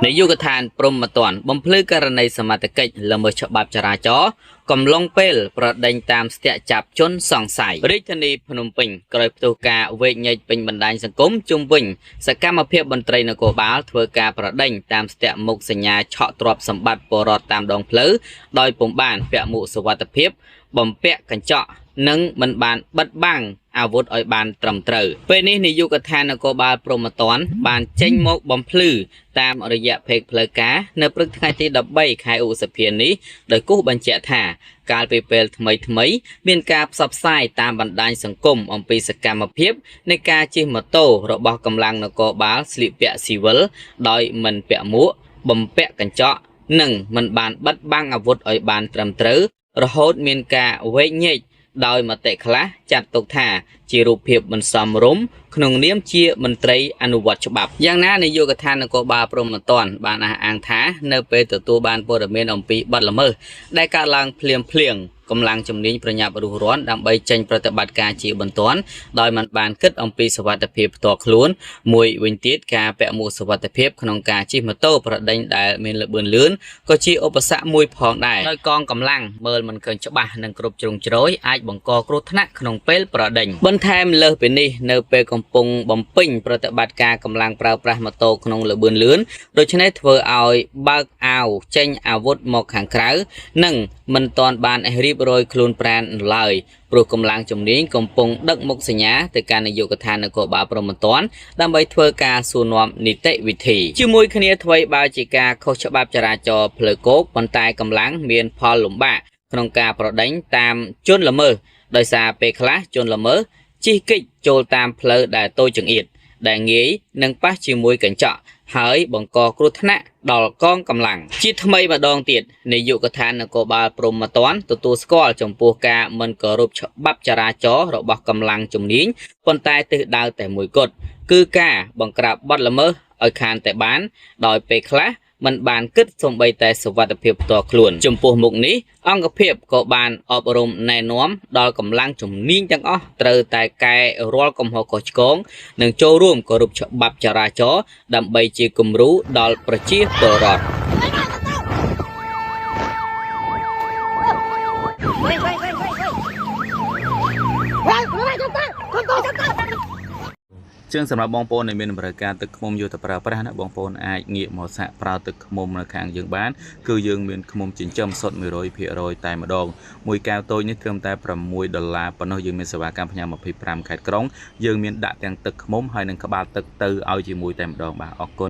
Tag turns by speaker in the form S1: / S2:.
S1: នាយកដ្ឋានព្រហ្មទណ្ឌបំភ្លឺករណីសមត្ថកិច្ចល្មើសច្បាប់ចរាចរណ៍កំឡុងពេលប្រដេញតាមស្ទាក់ចាប់ជនសង្ស័យរាជធានីភ្នំពេញក្រោយផ្ទុះការវែកញែកពេញបណ្ដាញសង្គមជុំវិញសកម្មភាពមន្ត្រីនគរបាលធ្វើការប្រដេញតាមស្ទាក់មុខសញ្ញាឆក់ទ្រព្យសម្បត្តិពលរដ្ឋតាមដងផ្លូវដោយពុំបានពាក់មួកសុវត្ថិភាពបំពាក់កញ្ចក់និងមិនបានបិទបាំងអាវុធឲ្យបានត្រឹមត្រូវពេលនេះនាយកដ្ឋាននគរបាលព្រហ្មទណ្ឌបានចេញមកបំភ្លឺតាមរយៈផេកផ្លូវការនៅព្រឹកថ្ងៃទី13ខែឧសភានេះដោយគូសបញ្ជាក់ថាកាលពីពេលថ្មីៗមានការផ្សព្វផ្សាយតាមបណ្ដាញសង្គមអំពីសកម្មភាពនៃការជិះម៉ូតូរបស់កម្លាំងនគរបាលស្លៀកពាក់ស៊ីវិលដោយមិនពាក់មួកបំពាក់កញ្ចក់និងមិនបានបិទបាំងអាវុធឲ្យបានត្រឹមត្រូវរហូតមានការវែកញែកដោយមតិខ្លះចាត់ទុកថាជារូបភាពមិនសមរម្យក្នុងនាមជាមន្ត្រីអនុវត្តច្បាប់យ៉ាងណានាយកដ្ឋាននគរបាលព្រហ្មទណ្ឌបានអះអាងថានៅពេលទទួលបានព័ត៌មានអំពីបទល្មើសដែលកើតឡើងភ្លាមៗកម្លាំងជំនាញប្រញាប់រុះរាន់ដើម្បីចេញប្រតិបត្តិការជាបន្ទាន់ដោយមិនបានគិតអំពីសុវត្ថិភាពផ្ទាល់ខ្លួនមួយវិញទៀតការពាក់មួកសុវត្ថិភាពក្នុងការជិះម៉ូតូប្រដេញដែលមានល្បឿនលឿនក៏ជាឧបសគ្គមួយផងដែរដោយកងកម្លាំងមើលមិនឃើញច្បាស់និងគ្រប់ជ្រុងជ្រោយអាចបង្កគ្រោះថ្នាក់ក្នុងពេលប្រដេញបន្ថែមលើសពីនេះនៅពេលកំពុងបំពេញប្រតិបត្តិការកម្លាំងប្រើប្រាស់ម៉ូតូក្នុងល្បឿនលឿនដូច្នេះធ្វើឲ្យបើកអាវចេញអាវុធមកខាងក្រៅនិងមិនទាន់បានរៀបរយខ្លួនប្រាណឡើយព្រោះកម្លាំងជំនាញកំពុងដឹកមុខសញ្ញាទៅកាន់នាយកដ្ឋាននគរបាលព្រហ្មទណ្ឌដើម្បីធ្វើការសួរនាំនីតិវិធីជាមួយគ្នាថ្មីបើជាការខុសច្បាប់ចរាចរណ៍ផ្លូវគោកប៉ុន្តែកម្លាំងមានផលលំបាកក្នុងការប្រដេញតាមជនល្មើសដោយសារពេលខ្លះជនល្មើសជិះគេចចូលតាមផ្លូវដែលតូចចង្អៀតដែលងាយនឹងប៉ះជាមួយកញ្ចក់ហើយបង្កគ្រោះថ្នាក់ដល់កងកម្លាំងជាថ្មីម្ដងទៀតនាយកដ្ឋាននគរបាលព្រហ្មទណ្ឌទទួលស្គាល់ចំពោះការមិនគោរពច្បាប់ចរាចរណ៍របស់កម្លាំងជំនាញប៉ុន្តែទិសដៅតែមួយគត់គឺការបង្ក្រាបបទល្មើសឲ្យខានតែបានដោយពេលខ្លះមិនបានគិតសូម្បីតែសុវត្ថិភាពផ្ទាល់ខ្លួនចំពោះមុខនេះអង្គភាពក៏បានអប់រំណែនាំដល់កម្លាំងជំនាញទាំងអស់ត្រូវតែកែរាល់កំហុសខុសឆ្គងនិងចូលរួមគោរពច្បាប់ចរាចរណ៍ដើម្បីជាគំរូដល់ប្រជាពលរដ្ឋ
S2: ជាងសម្រាប់បងប្អូនដែលមានតម្រូវការទឹកឃ្មុំយកទៅប្រើប្រាស់ណាបងប្អូនអាចងាកមកសាកប្រើទឹកឃ្មុំនៅខាងយើងបានគឺយើងមានឃ្មុំចិញ្ចឹមសុទ្ធ100%តែម្ដងមួយកែវតូចនេះត្រឹមតែ6ដុល្លារប៉ុណ្ណោះយើងមានសេវាកម្មផ្ញើ25ខេត្តក្រុងយើងមានដាក់ទាំងទឹកឃ្មុំហើយនិងក្បាលទឹកទៅឲ្យជាមួយតែម្ដងបាទអរគុណ។